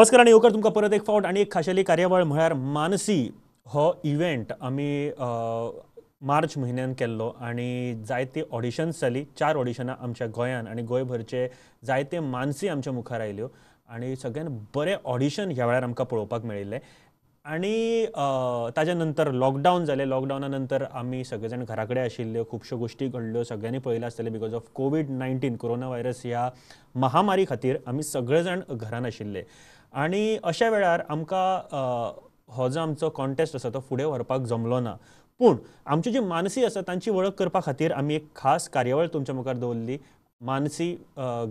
नमस्कार आनी येवकार तुमकां परत एक फावट आनी एक खाशेली कार्यावळ म्हळ्यार मानसी हो इव्हेंट आमी मार्च म्हयन्यान केल्लो आनी जायती ऑडिशन्स जाली. 4 ऑडिशनां आमच्या गोंयान आनी गोंयभरचे जायते मानसी आमच्या मुखार आयल्यो आनी सगळ्यान बरें ऑडिशन ह्या वेळार आमकां पळोवपाक मेळिल्लें. आनी ताज्या नंतर लॉकडावन जालें. लॉकडावना नंतर आमी सगळे जाण घरा कडेन आशिल्ल्यो, खुबश्यो गोश्टी घडल्यो, सगळ्यांनी पळयलां आसतलें. Because of COVID-19 corona virus ह्या महामारी खातीर आमी सगळे जाण घरान आशिल्ले आनी अशा वेळार आमकां हो जो आमचो कॉन्टेस्ट आसा तो फुडें व्हरपाक जमलो ना. पूण आमची जी मानसी आसा तांची वळख करपा खातीर आमी एक खास कार्यावळ तुमच्या मुखार दवरली, मानसी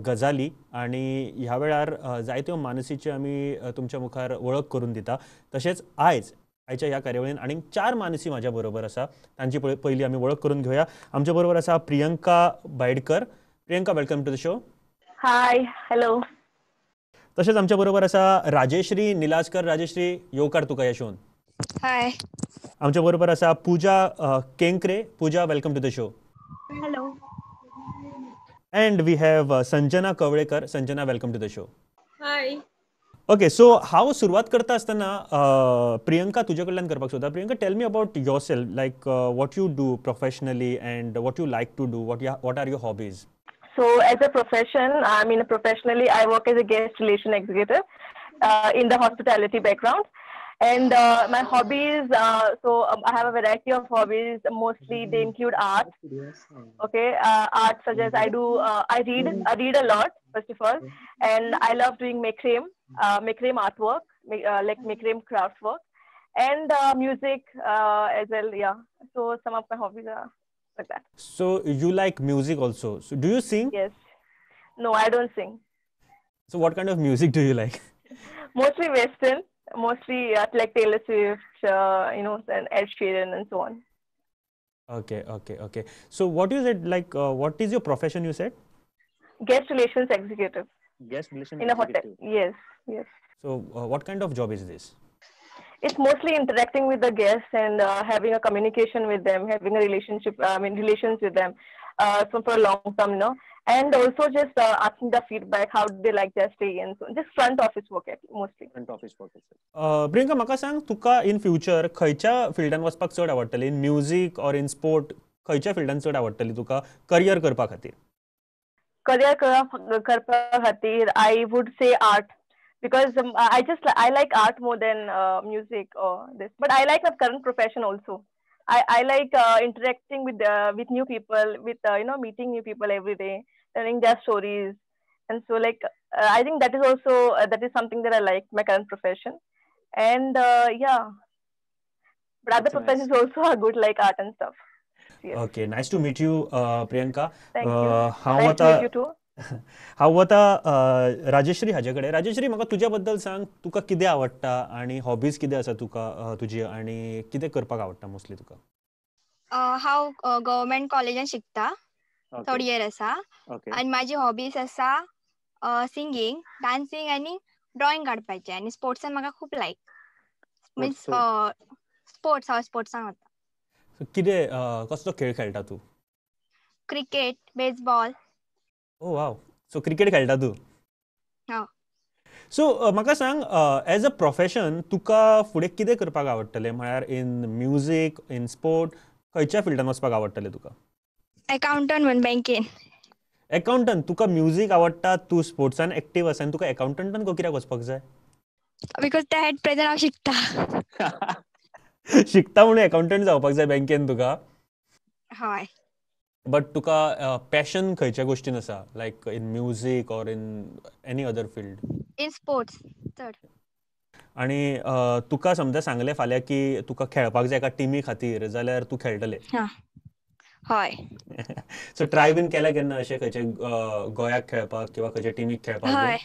गजाली. आनी ह्या वेळार जायत्यो मानसीची आमी तुमच्या मुखार वळख करून दिता. तशेंच आयज आयच्या ह्या कार्यावळीन आनीक 4 मानसी म्हाज्या बरोबर आसा, तांची पयली आमी वळख करून घेवया. आमच्या बरोबर आसा Priyanka Baidkar. Priyanka, welcome to the show. Hi, hello. तशेंच आमच्या बरोबर आसा राजेश्री निलाजकर. राजेश्री, येवकार तुका ह्या शोन. हाय. आमच्या बरोबर आसा Pooja Kenkre. Pooja, welcome to the show. Hello. And we have Sanjana Kavlekar. Sanjana, welcome to the show. Hi. Okay, so हांव सुरवात करता आसतना प्रियंका तुजे कडल्यान करपाक सोदता. Priyanka, tell me about yourself, like what you do professionally and what you like to do, what are your hobbies? So as a profession, I mean professionally, I work as a guest relation executive in the hospitality background. And my hobbies, I have a variety of hobbies. Mostly they include art. Okay, art such as I do, I read a lot, first of all. And I love doing macrame, macrame artwork, like macrame craft work, and music as well, yeah. So some of my hobbies are like that. So you like music also. So do you sing? Yes. No, I don't sing. So what kind of music do you like? Mostly Western. Mostly like Taylor Swift, you know, and Ed Sheeran and so on. Okay, okay, okay. So what is it like, what is your profession you said? Guest relations executive. Guest relations in a hotel. Yes, yes. So what kind of job is this? It's mostly interacting with the guests and having a communication with them, having a relationship, I mean, relations with them so for a long term, you know. And also just asking the feedback, how they like their stay, and so just front office work mostly. Front office work. Priyanka, म्हाका सांग तुका in future खंयच्या फिल्डान वचपाक चड आवडटलें? In music or in sport, खंयच्या फिल्डान चड आवडटली तुका करियर करपा खातीर? करियर करपा खातीर I would say art, because I like art more than music or this, but I like my current profession also. I like interacting with new people, with you know, meeting new people every day, learning their stories, and so like I think that is also that is something that I like, my current profession, and yeah, but other professions also are good, like art and stuff. Yes. Okay, nice to meet you, Priyanka. Thank you. Nice to meet you too. हांव वता राजेश्री हाजे कडेन. राजेश्री, म्हाका तुज्या बद्दल सांग, तुका कितें आवडटा आनी हॉबीज कितें आसा तुका तुजी आनी कितें करपाक आवडटा मोस्टली तुका? हांव गव्हर्मेंट कॉलेजान शिकता, थर्ड इयर आसा. आनी म्हाजी हॉबीज आसा सिंगींग, डान्सिंग आनी ड्रॉइंग काडपाचें, आनी स्पोर्ट्सान म्हाका खूब लायक, मिन्स स्पोर्ट्स, हांव स्पोर्ट्सान वता. कितें कसलो खेळ खेळटा तूं? Cricket, baseball. Oh wow, so cricket खेळटा तूं? हां. सो म्हाका सांग, एज अ प्रोफेशन तुका फुडें कितें करपाक आवडटलें? म्हळ्यार इन म्युजीक, इन स्पोर्ट, खंयच्या फिल्डान वचपाक आवडटलें तुका? एकाउंटंट म्हण, बँकेन. एकाउंटंट? तुका म्युजीक आवडटा, तूं स्पोर्ट्सान एक्टीव आसा आनी तुका एकाउंटंटान कित्याक वचपाक जाय? Because ते एट प्रेझेंट हांव शिकता. शिकता म्हणून एकाउंटंट जावपाक जाय बँकेन तुका? हय. बट तुका पॅशन खंयच्या गोश्टीन आसा, like in music or in any other field? In sports चड. आनी तुका समजा सांगलें फाल्यां की तुका खेळपाक जाय एका टिमी खातीर, जाल्यार तूं खेळटलें? हय. सो ट्राय बीन केलें केन्ना अशें खंयचे गोंयाक खेळपाक किंवा खंयच्या टिमीक खेळपाक? हय,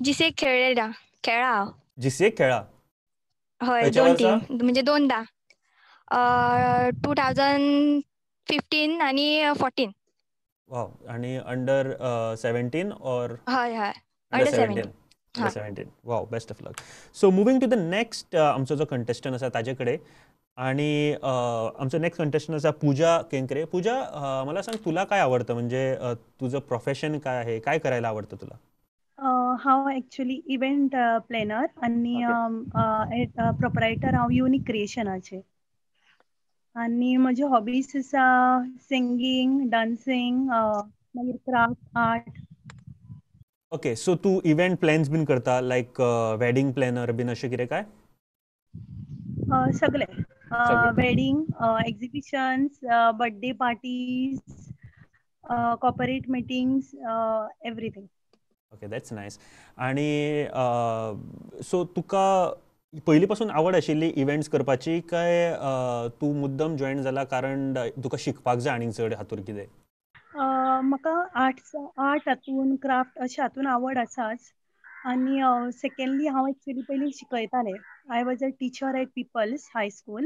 जीसीएक खेळ्ळा, खेळा हांव. जीसीएक खेळा? हय, 2 टीम, म्हणजे 2दा, 2015 आणि 14. वाव. आणि अंडर 17 और? हय हय, under 17. Under 17. Wow, best of luck. So moving to the next आमचो जो कंटेस्टंट आसा ताजे कडेन, आणि आमचो नेक्स्ट कंटेस्टंट आसा पूजा केंकरे. पूजा, मला सांग तुला काय आवडतं, म्हणजे तुझं प्रोफेशन काय आहे, काय करायला आवडतं तुला? हांव एक्चुअली इव्हेंट प्लॅनर आनी प्रोपरायटर हांव युनीक क्रिएशनाचे. आनी म्हजे हॉबीज आसा सिंगींग, डान्सिंग, मागीर क्राफ्ट, आर्ट. ओके, सो तूं इव्हेंट प्लॅन्स बीन करता, लायक वेडिंग प्लॅनर बीन अशें कितें काय? सगळे wedding, exhibitions, birthday parties, corporate meetings, everything. Okay, that's nice. आनी सो तुका पयलीं पासून आवड आशिल्ली इव्हेंट्स करपाची काय तूं मुद्दम जॉयन जाला कारण तुका शिकपाक जाय आनीक चड हातूंत कितें? म्हाका आर्ट हातून, क्राफ्ट अशें हातून आवड आसाच. आनी सेकेंडली हांव एक्चुअली पयलीं शिकयतालें. I was a teacher at People's High School.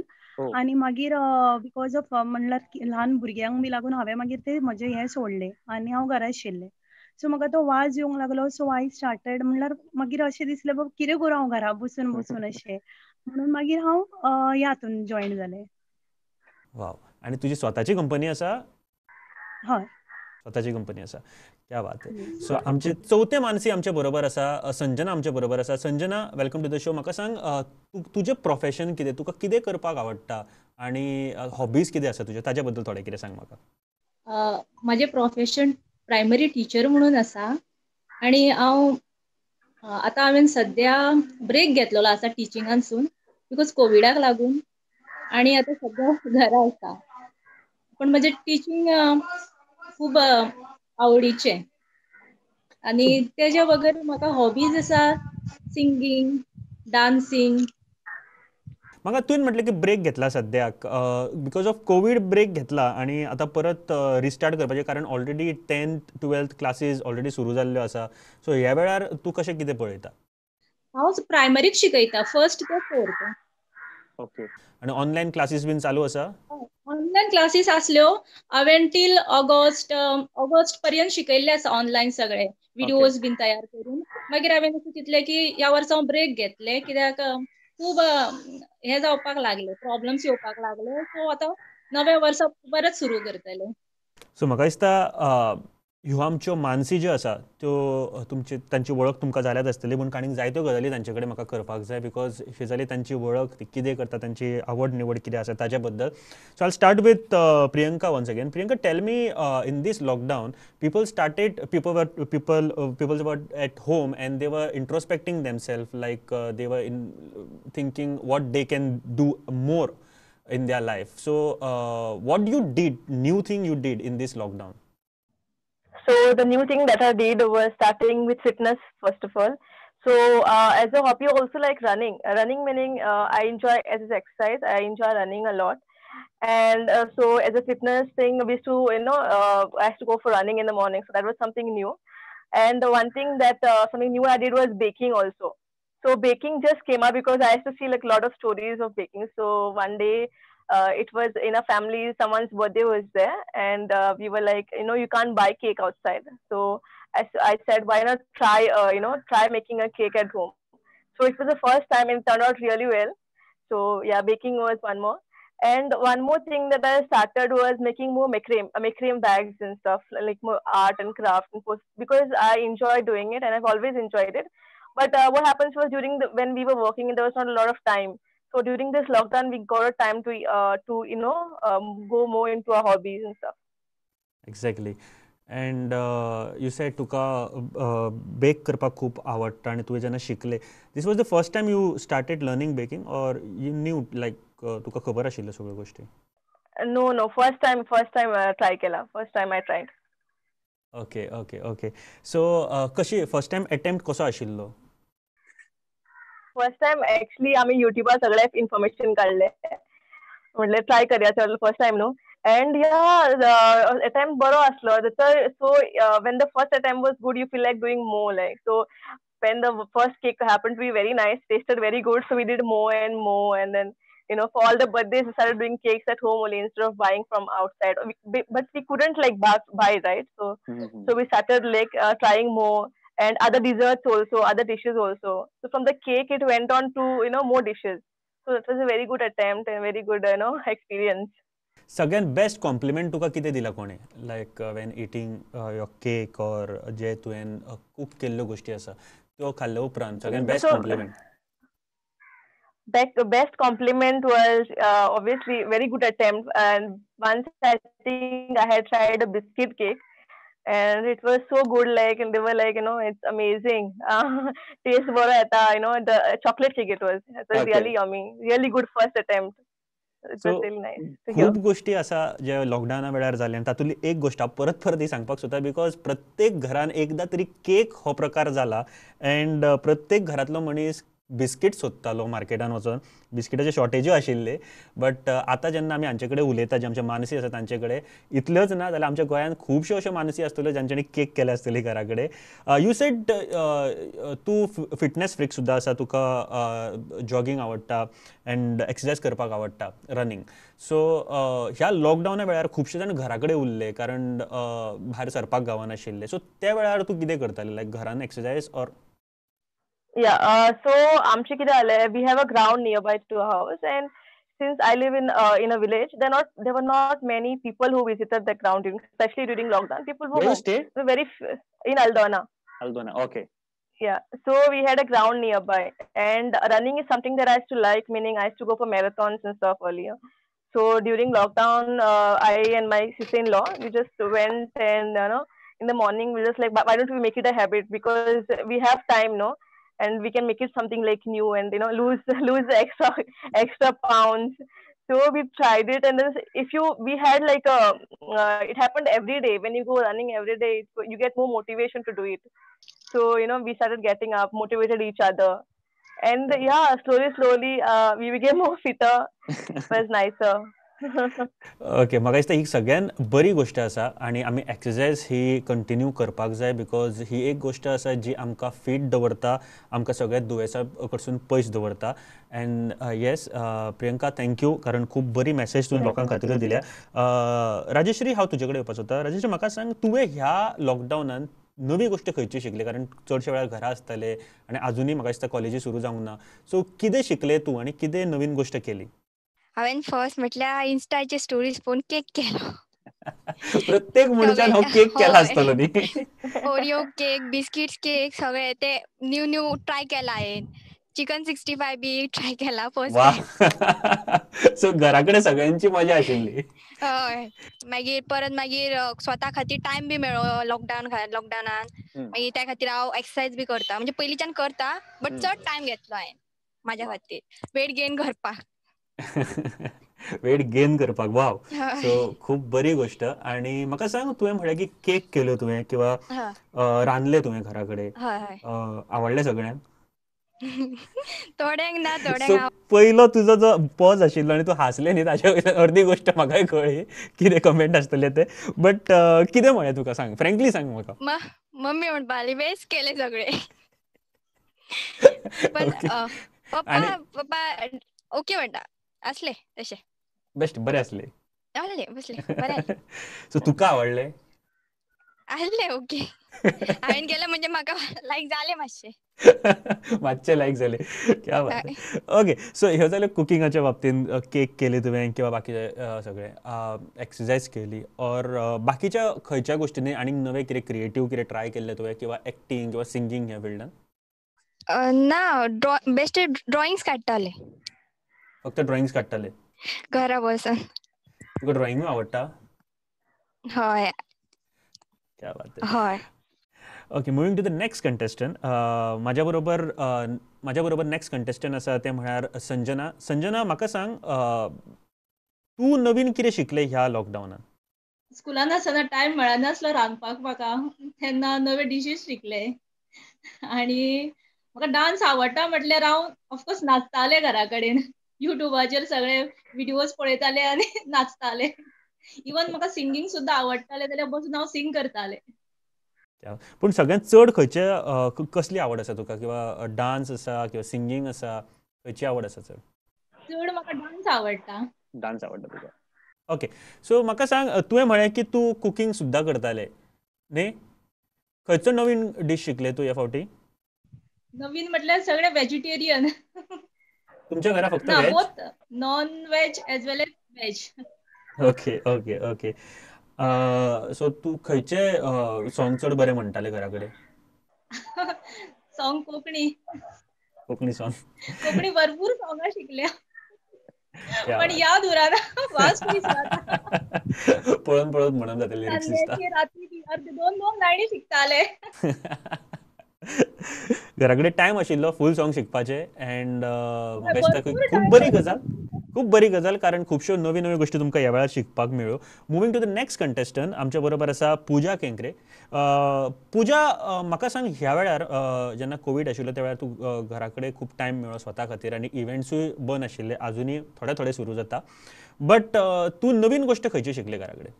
आनी मागीर because of म्हणल्यार ल्हान भुरग्यांक बी लागून हांवें मागीर ते म्हजें हें सोडलें आनी हांव घरा आशिल्लें. सो म्हाका तो वाज येवंक लागलो. सो I started म्हणल्यार मागीर अशें दिसलें बाबा कितें करूं हांव घरा बसून बसून अशें म्हणून मागीर हांव ह्या हातून जॉयन जालें. वाव, आनी तुजी स्वताची कंपनी आसा? हय, स्वताची कंपनी आसा. क्या बात है. सो आमचे चवथे मानसी आमचे बरोबर आसा, संजना आमचे बरोबर आसा. Sanjana, welcome to the show. म्हाका सांग, तुजें प्रोफेशन कितें, तुका कितें करपाक आवडटा आनी हॉबीज कितें आसा तुज्यो, ताजे बद्दल थोडें कितें सांग म्हाका. म्हाजें प्रोफेशन प्रायमरी टिचर म्हणून आसा आनी हांव आतां हांवें सद्या ब्रेक घेतलेलो आसा टिचिंगांसून because कोविडाक लागून, आनी आतां सद्या घरा आसा. पूण म्हजें टिचींग खूब आवडीचें आनी तेज्या बगर म्हाका हॉबीज आसा सिंगींग, डान्सिंग. म्हाका तुवें म्हटलें की ब्रेक घेतला सद्याक because of Covid break घेतला आनी आतां परत रिस्टार्ट करपाचें कारण already 10th 12th classes already सुरू जाल्ल्यो आसा. सो ह्या वेळार तूं कशें कितें पळयता? हांव प्रायमरीक शिकयता, 1st ते 4th. Okay, आनी ऑनलायन क्लासीस बीन चालू आसा? ऑनलायन क्लासीस आसल्यो हांवें टील ऑगस्ट पर्यंत शिकयल्ले आसा ऑनलायन सगळे विडियोज बीन तयार करून. मागीर हांवें अशें चिंतलें की ह्या वर्सा हांव ब्रेक घेतलें कित्याक खूब हे जावपाक लागले, प्रॉब्लम्स येवपाक लागले. सो आतां नव्या वर्सा परत सुरू करतले. सो म्हाका दिसता ह्यो आमच्यो मानसी ज्यो आसा त्यो तुमची तांची वळख तुमकां जाल्यात आसतली, पूण आनीक जायत्यो गजाली तांचे कडेन म्हाका करपाक जाय because ही जाली तांची वळख, ती कितें करता, तांची आवड निवड कितें आसा ताच्या बद्दल. So I start with Priyanka once again. Priyanka, tell me, in this lockdown people started, people were at home and they were introspecting themselves, like they were in thinking what they can do more in their life. So what you did, new thing you did in this lockdown? So the new thing that I did was starting with fitness, first of all. So as a hobby, also like running. Running meaning I enjoy as an exercise. I enjoy running a lot. And so as a fitness thing, we used to, you know, I used to go for running in the morning. So that was something new. And the one thing that something new I did was baking also. So baking just came up because I used to see like a lot of stories of baking. So one day, it was in a family, someone's birthday was there, and we were like, you know, you can't buy cake outside. So I said, why not try, you know, try making a cake at home. So it was the first time and it turned out really well. So yeah, baking was one more. And one more thing that I started was making more macrame bags and stuff, like more art and craft and post, because I enjoy doing it and I've always enjoyed it. But what happens was during the, when we were working, there was not a lot of time. So during this lockdown, we got a time to you know, go more into our hobbies and stuff. Exactly. And you said तुका bake करपाक खूब आवडटा आनी तुवें जेन्ना शिकले, this was the first time you started learning baking or you knew like तुका खबर आशिल्ल्यो सगळ्यो गोष्टी? No, no, first time try केला, first time I tried. Okay, okay, okay. So कशी फर्स्ट टाइम अटेम्प्ट कसो आशिल्लो? फर्स्ट टाइम एक्चुअली आमी युट्यूबार सगळे इन्फॉर्मेशन काडले, म्हटलें ट्राय करया चल फर्स्ट टाइम न्हू. And yeah, attempt बरो आसलो. So when the first attempt was good, you feel like doing more. Like so, when the first cake happened to be very nice, tasted very good, so we did more and more. And then, you know, for all the birthdays, we started doing cakes at home only instead of buying from outside. But we couldn't like buy, right? So so we started like trying more and other desserts also, other dishes also. So from the cake, it went on to, you know, more dishes. So it was a very good attempt and very good, you know, experience. सगळ्यात best compliment तुका कितें दिला कोणें, like when eating your cake or जे तुवें cook केल्ल्यो गोश्टी आसा, त्यो खाल्ल्या उपरांत सगळ्यात best compliment? Best compliment was obviously very good attempt. And once I think I had tried a biscuit cake and it was so good, like, and they were like, it's amazing. Taste bora yeta, the chocolate cake it was. It was really yummy, really good first attempt. It was really nice to hear. खूप गोष्टी आसा जे लॉकडावना वेळार जाले आनी तातूंतली एक गोश्ट हांव परत परत ही सांगपाक सोदता, because प्रत्येक घरान एकदां तरी केक हो प्रकार जाला एंड प्रत्येक घरांतलो मनीस बिस्कीट सोदतालो मार्केटान वचोन, बिस्किटाचे शॉर्टेजूय आशिल्ले. बट आतां जेन्ना आमी हांचे कडेन उलयता, जे आमचे मानसी आसा तांचे कडेन, इतल्योच ना जाल्यार आमच्या गोंयांत खुबश्यो अश्यो मानसी आसतल्यो जांच्यांनी केक केल्या आसतली घरा कडेन. You said तूं फिटनेस फ्रीक सुद्दां आसा, तुका जॉगींग आवडटा एंड एक्सरसायज करपाक आवडटा, रनींग. सो ह्या लॉकडावना वेळार खुबशे जाण घरा कडेन उरले कारण भायर सरपाक गावनाशिल्ले. सो त्या वेळार तूं कितें करताले, लायक घरान एक्सरसायज ऑर? Yeah, so आमचे कितें जालें, we have a ground nearby to our house, and since I live in a village, there were not many people who visited the ground during, especially during lockdown. People were Where you home. stay? So very in Aldona. Aldona, okay. Yeah, so we had a ground nearby, and running is something that I used to like, meaning I used to go for marathons and stuff earlier. So during lockdown, I and my sister-in-law, we just went and, in the morning, we just like, why don't we make it a habit? Because we have time, no? And we can make it something like new and, lose the extra pounds. So we tried it, and then if you, we had like a, it happened every day. When you go running every day, you get more motivation to do it. So, we started getting up, motivated each other. And yeah, slowly, slowly, we became more fitter. It was nicer. Okay, म्हाका दिसता ही सगळ्यान बरी गोश्ट आसा आनी आमी exercise ही continue करपाक जाय, because ही एक गोश्ट आसा जी आमकां फीट दवरता, आमकां सगळ्या दुयेंसां कडसून पयस दवरता. And yes Priyanka, thank you, कारण खूब बरी मॅसेज तुवें लोकां खातीर दिल्या. राजेश्री, हांव तुजे कडेन येवपाचो सोदता. राजेश्री, म्हाका सांग, तुवें ह्या लॉकडावनान नवी गोश्ट खंयची शिकली? कारण चडशे वेळार घरा आसतले आनी आजुनूय म्हाका दिसता कॉलेजी सुरू जावंक ना. सो कितें शिकलें तूं आनी कितें नवीन गोश्ट केली? हांवें फर्स्ट म्हटल्यार इन्स्टाचे स्टोरीज पळोवन केक केलो. प्रत्येक मनशान हो केक केला आसतलो न्ही. ओरियो केक, बिस्किट्स केक, सगळे ते न्यू न्यू ट्राय केला हांवें. चिकन 65 बी ट्राय केला फर्स्ट टायम. सो घरा कडेन सगळ्यांची मजा आशिल्ली. हय, मागीर परत मागीर स्वता खातीर टायम बी मेळ्ळो लॉकडावनान. मागीर त्या खातीर हांव एक्सरसायज बी करता, म्हणजे पयलींच्यान करता बट चड टायम घेतलो हांवें म्हाज्या खातीर वेट गेन करपाक. वेट गेन करपाक, वाव. सो खूब बरी गोश्ट. आनी म्हाका सांग, तुवें म्हळें की केक केल्यो तुवें किंवा रांदलें तुवें घरा कडेन, आवडलें सगळ्यांक? थोड्यांक ना, थोड्यांक. पयलो तुजो जो पॉज आशिल्लो आनी तूं हांसलें न्ही, ताच्या वयल्यान अर्दी गोश्ट म्हाकाय कळ्ळी कितें कमेंट आसतले ते. बट कितें म्हळें तुका, सांग, फ्रेंकली सांग म्हाका. मम्मी म्हणपाक लागली वेस्ट केले सगळे. पण पप्पा पप्पा ओके म्हणटा असले तशे बेस्ट, बरे असले आसले बसले बरे. सो तुका आवडले? आसले ओके. हांवें केलें म्हणजे म्हाका लायक जालें मातशें. मातशें लायक जालें, क्या बात. ओके, सो ह्यो जाल्यो कुकिंगाच्या बाबतीन, केक केली तुवें किंवा बाकीचे सगळें, एक्सरसायज केली, ऑर बाकीच्या खंयच्या गोश्टींनी आनीक नवें कितें क्रिएटीव कितें ट्राय केल्लें तुवें, किंवा एक्टींग किंवा सिंगींग ह्या फिल्डान? ना, बेश्टे ड्रॉइंग्स काडटाले. फक्त ड्रॉइंग्स काडटाले घरा बसून? तुका ड्रॉइंगूय आवडटा? हय. क्या बात. हय. Okay, moving to the next contestant. म्हाज्या बरोबर नेक्स्ट कंटेस्टंट आसा तें म्हळ्यार संजना. संजना, म्हाका सांग, तूं नवीन कितें शिकलें ह्या लॉकडावनान? स्कुलान आसतना टायम मेळनासलो रांदपाक म्हाका, तेन्ना नवे डिशीज शिकले. आनी म्हाका डान्स आवडटा म्हटल्यार हांव ऑफकोर्स नाचतालें घरा कडेन, युट्यूबाचेर सगळे विडियोज पळयताले आनी नाचताले. इवन म्हाका सिंगींग सुद्दां आवडटालें जाल्यार बसून हांव सिंग करतालें. पूण सगळ्यांत चड खंयचे कसली आवड आसा तुका, किंवा डान्स आसा किंवा सिंगींग आसा, खंयची आवड आसा चड? चड म्हाका डान्स आवडटा. डान्स आवडटा तुका. ओके, सो म्हाका सांग, तुवें म्हळें की तूं कुकींग सुद्दां करतालें न्ही, खंयचो नवीन डीश शिकलें तूं ह्या फावटी? नवीन म्हटल्यार सगळे व्हेजिटेरियन. तुमच्या घरा फक्त veg? Both non veg as well as veg. Okay okay okay. So तूं खंयचे सॉंग चड बरें म्हणटाले घरा कडेन? सॉंग कोंकणी. कोंकणी सॉंग. कोंकणी भरपूर सॉंगां शिकल्या, पण याद उरना, वास पयस जाता. पळोवन पळोवन म्हणून जाता लिरिक्स दिसता. रात्री अर्दे दोन दोन लायनी शिकताले. घरा कडेन टायम आशिल्लो फूल सॉंग शिकपाचें. एंड म्हाका दिसता खूब बरी गजाल, खूब बरी गजाल, कारण खुबश्यो नव्यो नव्यो गोश्टी तुमकां ह्या वेळार शिकपाक मेळ्ळ्यो. Moving to the next contestant, आमच्या बरोबर आसा पुजा केंकरे. पुजा, म्हाका सांग, ह्या वेळार जेन्ना कोवीड आशिल्लो त्या वेळार तूं घरा कडेन खूब टायम मेळ्ळो स्वता खातीर आनी इव्हेंट्सूय बंद आशिल्ले, आजुनूय थोडे थोडे सुरू जाता, बट तूं नवीन गोश्ट खंयची शिकले घरा कडेन?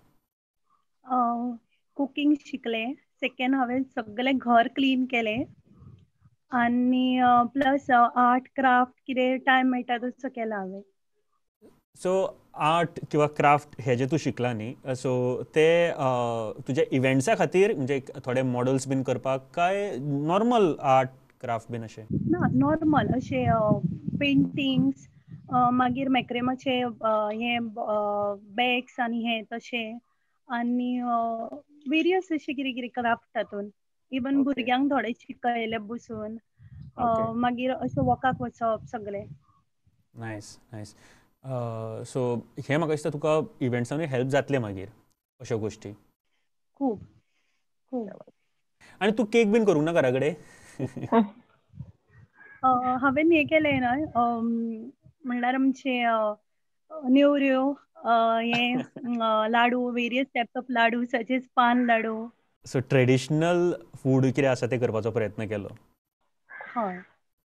कुकींग शिकले, सेकंड हांवें सगळें घर क्लीन केलें, आनी प्लस आर्ट क्राफ्ट कितें टायम मेळटा तसो केला हांवें. सो आर्ट किंवा क्राफ्ट हे जे तूं शिकला न्ही, सो ते तुज्या इव्हेंट्सा खातीर, म्हणजे थोडे मॉडल्स बीन करपाक काय नॉर्मल आर्ट क्राफ्ट बीन अशें? ना, नॉर्मल अशें पेंटिंग्स, मागीर मॅक्रेमाचे हे बॅग्स आनी हे तशें, आनी वेरियस अशें कितें कितें क्राफ्ट तातूंत. इवन भुरग्यांक थोडे शिकयले बसून, मागीर अशें वॉकाक वचप सगळें. Nice nice. सो हे म्हाका दिसता तुका इव्हेंट्सानूय हेल्प जातले मागीर अश्यो गोश्टी. खूब खूब. आनी तूं केक बीन करूंक ना घरा कडेन? हांवें हें केलें न्हय, म्हणल्यार आमचे नेवऱ्यो, हे लाडू, वेरियस टायप्स ऑफ लाडू, सच पान लाडू. सो ट्रेडिशनल फूड कितें आसा तें करपाचो प्रयत्न केलो. हय.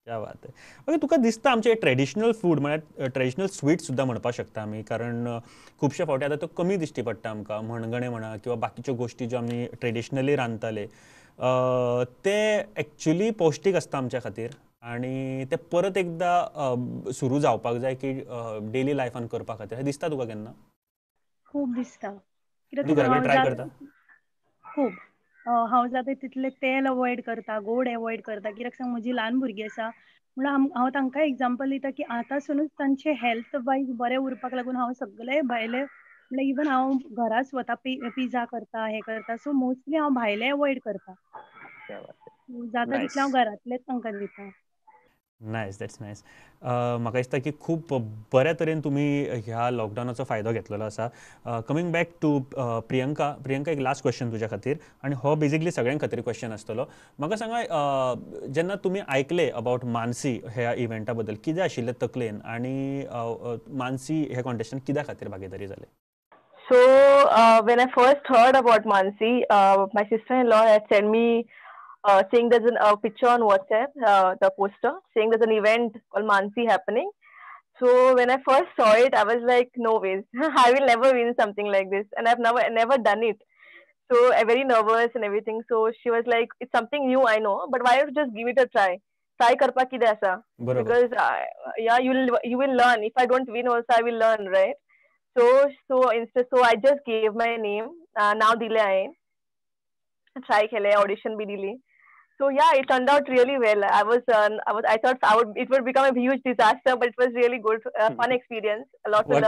क्या बात है. ओके, तुका दिसता आमचे ट्रेडिशनल फूड म्हळ्यार ट्रेडिशनल स्वीट सुद्दां म्हणपाक शकता आमी, कारण खुबशे फावटी आतां त्यो कमी दिश्टी पडटा आमकां, मणगणें म्हणा किंवा बाकीच्यो गोश्टी ज्यो आमी ट्रेडिशनली रांदताले ते एक्चुली पौश्टीक आसता आमच्या खातीर, आनी ते परत एकदां सुरू जावपाक जाय की डेली लायफान करपा खातीर. हें दिसता तुका केन्ना? खूब दिसता. तूं घरा कडेन ट्राय करता? खूब. हांव जाता तितलें तेल अवॉयड करता, गोड अवॉयड करता, कित्याक सांग म्हजी ल्हान भुरगीं आसा, म्हणून हांव तांकां एग्जाम्पल दिता की आतांसुनूच तांचे हेल्थ वायज बरें उरपाक लागून हांव सगळें भायलें, म्हणल्यार इवन हांव घरा स्वता पिझ्झा करता, हें करता, सो मोस्टली हांव भायलें अवॉयड करता, जाता तितलें हांव घरांतलेंच तांकां दिता. Nice, that's nice. म्हाका दिसता की खूब बऱ्या तरेन तुमी ह्या लॉकडावनाचो फायदो घेतलेलो आसा. Coming back to Priyanka. Priyanka, एक लास्ट क्वेश्चन तुज्या खातीर, आनी हो बेजिकली सगळ्यां खातीर क्वेश्चन आसतलो. म्हाका सांगा, जेन्ना तुमी आयकले अबावट मानसी ह्या इव्हेंटा बद्दल, कितें आशिल्लें तकलेन आनी मानसी ह्या कॉन्टेस्टान कित्या खातीर भागीदारी जाले? So when I first heard about Mansi, my sister-in-law had sent me saying there's a picture on WhatsApp, the poster, saying there's an event called Mansi happening. So when I first saw it, I was like, no ways, I will never win something like this. And I've never done it. So I'm very nervous and everything. So she was like, it's something new, I know, but why don't you just give it a try? Try karpa kide asa. Because yeah, you will learn. If I don't win also, I will learn, right? So instead, so I just gave my name. Now dile I try khele, audition bhi dili. So yeah, it turned out really well. I thought it would become a huge disaster, but it was really good, fun experience. A lot to learn.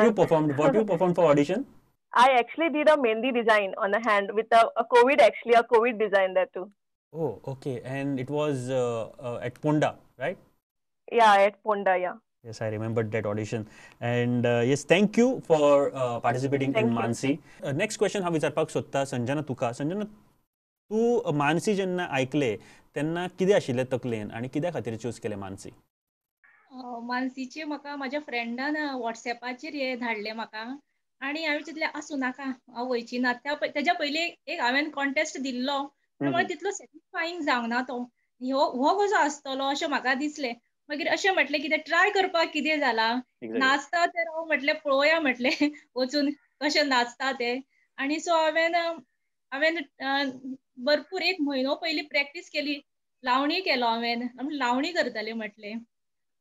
What you performed for audition? I actually did a mehndi design on the hand with a COVID design there too. Oh, okay. And it was at Ponda, right? Yeah, at Ponda, yeah. Yes, I remembered that audition. And yes, thank you for participating in Mansi. Next question हांव विचारपाक सोदता संजना तुका. संजना, तूं मानसी जेन्ना आयकले तेन्ना कितें आशिल्लें तकलेन आनी कित्या खातीर चूज केलें मानसी? मानसीचे म्हाका म्हाज्या फ्रेंडान वॉट्सॅपाचेर हे धाडलें म्हाका, आनी हांवें चिंतलें आसूं नाका, हांव वयची ना. तेज्या पयलीं एक हांवें कॉन्टेस्ट दिल्लो, पूण म्हाका तितलो सॅटिस्फायींग जावंक ना तो, हो कसो आसतलो अशें म्हाका दिसलें. मागीर अशें म्हटलें कितें ट्राय करपाक कितें जालां, नाचता तर हांव म्हटलें पळोवया म्हटलें वचून कशें नाचता तें. आनी सो हांवें भरपूर एक म्हयनो पयलीं प्रॅक्टीस केली, लावणी केलो हांवें, आमी लावणी करताले म्हटलें,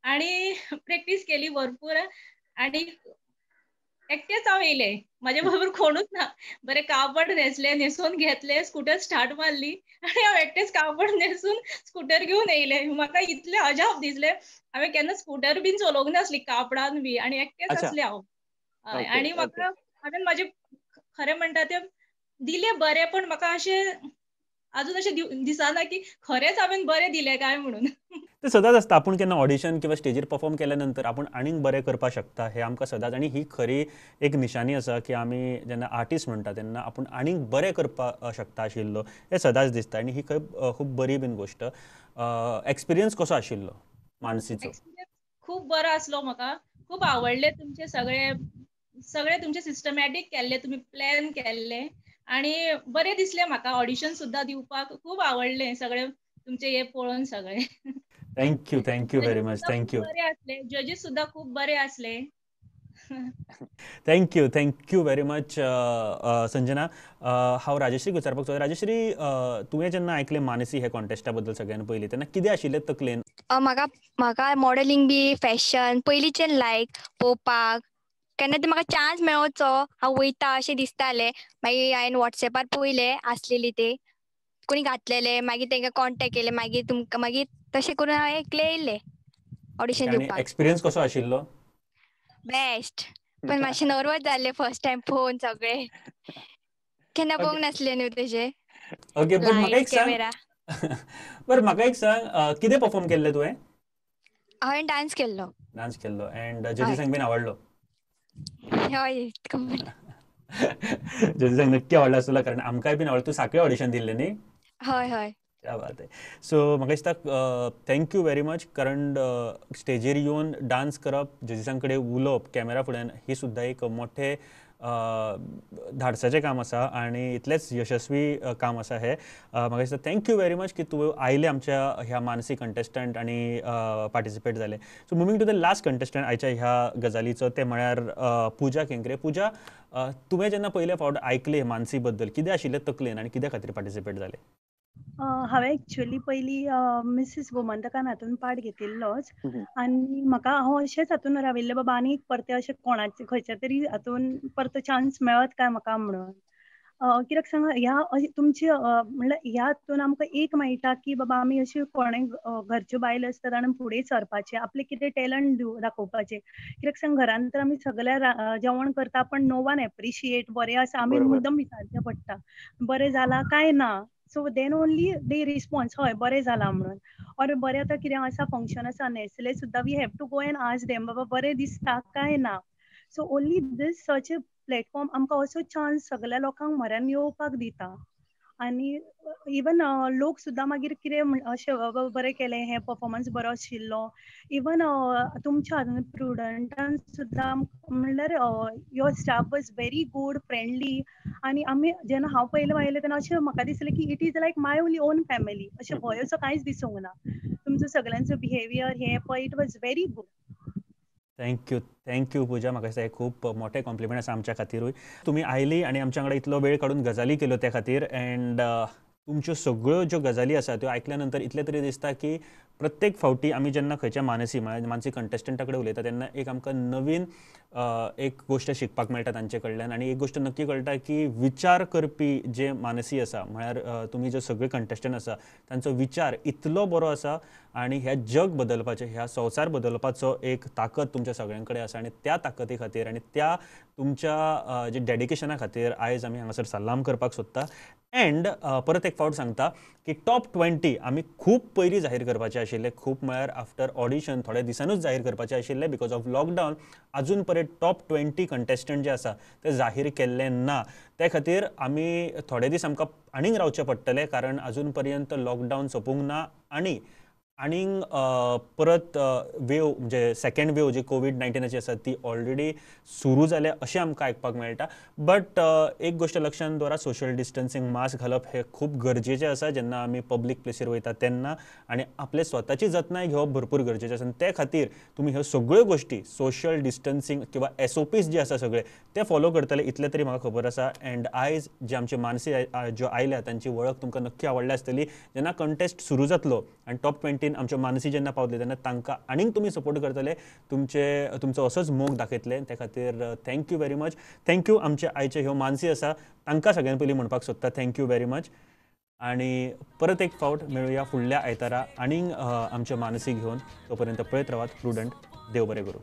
आनी प्रॅक्टीस केली भरपूर. आनी एकटेच हांव येयलें, म्हाजे बरोबर कोणूच ना. बरें कापड न्हेसलें, न्हेसून घेतलें, स्कुटर स्टार्ट मारली आनी हांव एकटेच कापड न्हेसून स्कुटर घेवन येयलें. म्हाका इतलें अजाप दिसलें, हांवें केन्ना स्कुटर बीन चलोवंक नासली कापडान बी, आनी एकटेच आसलें हांव. आनी म्हाका हांवें म्हाजें खरें म्हणटा तें दिलें बरें, पण म्हाका अशें अजून अशें दिसना की खरेंच हांवें बरें दिलें काय म्हणून. ते सदांच आसता, आपूण केन्ना ऑडिशन किंवा स्टेजीर परफॉर्म केल्या नंतर आपूण आनीक बरें करपाक शकता हें आमकां सदांच, आनी ही खरी एक निशाणी आसा की आमी जेन्ना आर्टिस्ट म्हणटा तेन्ना आपूण आनीक बरें करपाक शकता आशिल्लो हें सदांच दिसता. आनी ही खंय खूब बरी बीन गोश्ट. एक्सपिरियन्स कसो आशिल्लो मानसीचो? खूब बरो आसलो, म्हाका खूब आवडले तुमचे सगळे सगळे तुमचे सिस्टमॅटीक केल्ले, तुमी प्लॅन केल्ले आनी बरें दिसलें म्हाका. ऑडिशन सुद्दां दिवपाक खूब आवडलें सगळे तुमचे हे पळोवन सगळे. Thank you, thank you very much. Thank you. बरे आसले जजीस सुद्दां खूब बरे आसले. Thank you, thank you very much Sanjana. हांव राजश्रीक विचारपाक सोदता. राजश्री, तुवें जेन्ना आयकलें मानसी हे कॉन्टेस्टा बद्दल सगळ्यान पयलीं तेन्ना कितें आशिल्लें तकलेन? म्हाका म्हाका मॉडलिंग बी फॅशन पयलींच्यान लायक पळोवपाक, केन्ना ते म्हाका चान्स मेळोचो हांव वयता अशें दिसतालें. मागीर हांवें वॉट्सएपार पळयलें आसलेली ते कोणी घातलेले, मागीर तांकां कॉन्टेक्ट केले, मागीर तुमकां मागीर तशें करून हांवें एकलें येयलें ऑडिशन दिवपाक. एक्सपिरियन्स कसो आशिल्लो? बेस्ट, पण मातशें नर्वस जाल्लें फर्स्ट टायम पळोवन सगळें, केन्ना पळोवंक नासलें न्हू तशें. ओके, बट म्हाका एक सांग, बरं म्हाका एक सांग, कितें परफॉर्म केल्लें तुवें? हांवें डान्स केल्लो. डान्स केल्लो एंड जजीसांक बीन आवडलो? हय, जजीसांक नक्की आवडलो आसतलो, कारण आमकांय बीन आवडलो. तूं साखळी ऑडिशन दिल्लें न्ही? हय हय. क्या बात आहे. सो म्हाका दिसता thank you very much, कारण स्टेजीर येवन डान्स करप, जजीसां कडेन उलोवप कॅमेरा फुड्यान ही सुद्दां एक मोठें धाडसाचें काम आसा आनी इतलेंच यशस्वी काम आसा हें. म्हाका दिसता thank you very much की तूं आयलें आमच्या ह्या मानसी कंटेस्टंट आनी पार्टिसिपेट जालें. So moving to the last contestant आयच्या ह्या गजालीचो, तें म्हळ्यार पुजा केंकरे. पुजा, तुवें जेन्ना पयले फावट आयकलें मानसी बद्दल, कितें आशिल्लें तकलेन आनी कित्या खातीर पार्टिसिपेट जालें? हांवें एक्चुअली पयलीं मिसीस गोमंतकान हातून पार्ट घेतिल्लोच आनी म्हाका हांव अशेंच हातून राविल्लें बाबा आनी परतें अशें कोणाचें खंयच्या तरी हातून परतो चान्स मेळत काय म्हाका म्हणून. कित्याक सांगा, ह्या तुमची म्हणल्यार ह्या हातून आमकां एक मेळटा की बाबा आमी अशी कोणे घरच्यो बायलो आसतात आनी फुडें सरपाचें, आपलें कितें टॅलंट दाखोवपाचें. कित्याक सांग, घरान तर आमी सगळ्या जेवण करता पण नो वन एप्रिशिएट बरें आसा, आमी मुद्दम विचारचें पडटा बरें जालां काय ना. So then only they response हय बरें जालां म्हणून. ऑर बरें आतां कितें आसा फंक्शन आसा न्हेसलें सुद्दां we have to go and ask them बाबा बरें दिसता काय ना. So only this such a platform आमकां असो चान्स सगळ्या लोकांक म्हऱ्यान येवपाक दिता. आनी इवन लोक सुद्दां मागीर कितें अशें बाबा बरें केलें, हें परफॉर्मन्स बरो आशिल्लो. इवन तुमच्या हातून प्रुडंटान सुद्दां म्हणल्यार your staff was very good, friendly. आनी आमी जेन्ना हांव पयलें आयलें तेन्ना अशें म्हाका दिसलें की it is like my only own family, अशें भंय असो कांयच दिसूंक ना. तुमचो सगळ्यांचो बिहेवियर हें पळय, it was very good. Thank you, thank you Pooja. म्हाका दिसता हें खूब मोठें कॉम्प्लिमेंट आसा आमच्या खातीरूय. तुमी आयली आनी आमच्या वांगडा इतलो वेळ काडून गजाली केल्यो त्या खातीर. एंड तुमच्यो सगळ्यो ज्यो गजाली आसा त्यो आयकल्या नंतर इतलें तरी दिसता की प्रत्येक फावटी आमी जेन्ना खंयच्या मानसी म्हळ्यार मानसी कंटेस्टंटा कडेन उलयता तेन्ना एक आमकां नवीन एक गोश्ट शिकपाक मेळटा तांचे कडल्यान. आनी एक गोश्ट नक्की कळटा की विचार करपी जे मानसी आसा म्हळ्यार तुमी जे सगळे कंटेस्टंट आसा तांचो विचार इतलो बरो आसा आनी ह्या जग बदलपाचें, ह्या संवसार बदलपाचो एक ताकद तुमच्या सगळ्यां कडेन आसा. आनी त्या ताकदी खातीर आनी त्या तुमच्या जे डेडिकेशना खातीर आयज आमी हांगासर सलाम करपाक सोदता. एंड परत एक फावट सांगता की टॉप 20 आमी खूब पयलीं जाहीर करपाचे आशिल्ले, खूब म्हळ्यार आफ्टर ऑडिशन थोड्या दिसांनूच जाहीर करपाचे आशिल्ले. Because of lockdown अजून पर्यंत टॉप 20 कंटेस्टंट जे आसा ते जाहीर केल्ले ना. ते खातीर आमी थोडे दीस आमकां आनीक रावचे पडटले, कारण अजून पर्यंत लॉकडावन सोंपूंक ना आनी आनीक परत वेव म्हणजे सेकेंड वेव जी कोवीड-19 आसा ती ऑलरेडी सुरू जाल्या अशें आमकां आयकपाक मेळटा. बट एक गोश्ट लक्षांत दवरा, सोशल डिस्टन्सिंग, मास्क घालप हें खूब गरजेचें आसा जेन्ना आमी पब्लीक प्लेसीर वयता तेन्ना, आनी आपले स्वताची जतनाय घेवप भरपूर गरजेचें आसा. आनी ते खातीर तुमी ह्यो सगळ्यो गोश्टी सोशल डिस्टन्सिंग किंवा SOPs जे आसा सगळे ते फॉलो करतले इतलें तरी म्हाका खबर आसा. एंड आयज जे आमचे मानसी ज्यो आयल्या तांची वळख तुमकां नक्की आवडल्या आसतली. जेन्ना कंटेस्ट सुरू जातलो आनी टॉप 20 आमच्यो मानसी जेन्ना पावतले तेन्ना तांकां आनीक तुमी सपोर्ट करतले, तुमचो असोच मोग दाखयतले. ते खातीर thank you very much. Thank you आमचे आयचे ह्यो मानसी आसा तांकां सगळ्यान पयलीं म्हणपाक सोदता thank you very much. आनी परत एक फावट मेळुया फुडल्या आयतारा आनीक आमच्यो मानसी घेवन. तो पर्यंत पळयत रावात प्रुडंट. देव बरें करूं.